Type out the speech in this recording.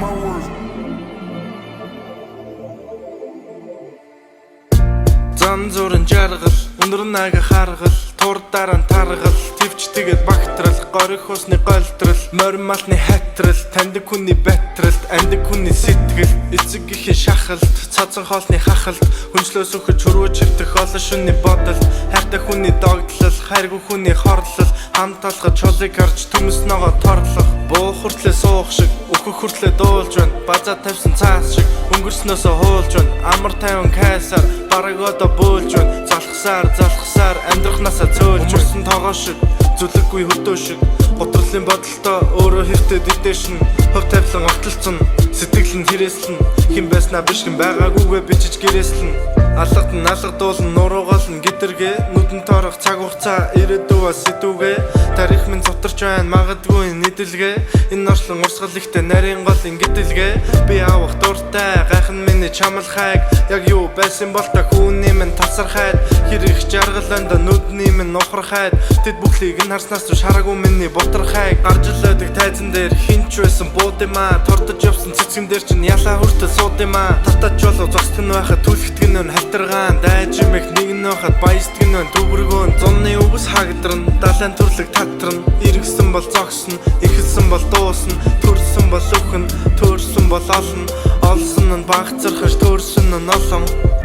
Mark my words. Зан зуран жаргал, өнөр нага харгал, тур дараа нь таргал, твч тэгээд багтрал, горих усны голдрал, морин малны хатрал, таньдаг хүний батралт, амьдаг хүний сэтгэл, эцэг эхийн шахалт, цацан хоолны хахалт, хүнчлөөс өгөж хөрвөж хөвтөх олон шөнийн бодолт, хайртай хүний догдлол, хайргүй хүний хорлол, хамт алхаж чулыг харж төмөс ногоо торлох, буу хүртлээ суух шиг, өөхөх хүртлээ дуулж байна, базаа тавьсан цаас шиг, өнгөрснөөсөө хуулж байна, амар тайван кайсаар бараг одоо бөөлж байна, залхсаар залхсаар амьдрахнаасаа цөөлж өмөрсөн тогоо шиг, зүлэггүй хөдөө шиг, гутралын бодолтой өөрөө хэвтээд идэшин, хөв тавилан огтлцсон, сэтгэл нь хэрэгслэн, хэн байснаа биш хэн байгаагүйгээ бичиж гэрээслэн, алгад нь алгадуулан нуруугаал нь гидэргээ, нүдэн тоорох цаг хугацаа ирээдүй бас сэдвүгэ, тарих минь цутарч байна магадгүй нийтэлгээ, энэ орчлон урсгал ихтэй нарийн гол ингэдэлгээ, би авах дуртай гайхан миний чамлахайг, яг юу байсан бол та хүүний минь тасархайд, хэр их жаргал анда нүдний минь ухрахайд, тэд бүхлийг нь харснаас түш хараагүй миний бутархайг, гарч л байдаг тайзан дээр хинч байсан бууд юм аа, тордож явсан цэцгэн дээр чинь ялаа хүртэл сууд юм аа, татаж болов зогсдог нь байхад түлхдэг нь халтаргаан, дайж юм их нэг нь байхад баясдаг нь төвөргөөн, зунны өвс хаагдран, далайн төрлөг татран, эргэсэн бол зогсно, эхэлсэн бол дуусна, төрсөн бол өхөн, төрсөн бол олно, олсон нь багцархаж төрсөн нь олон.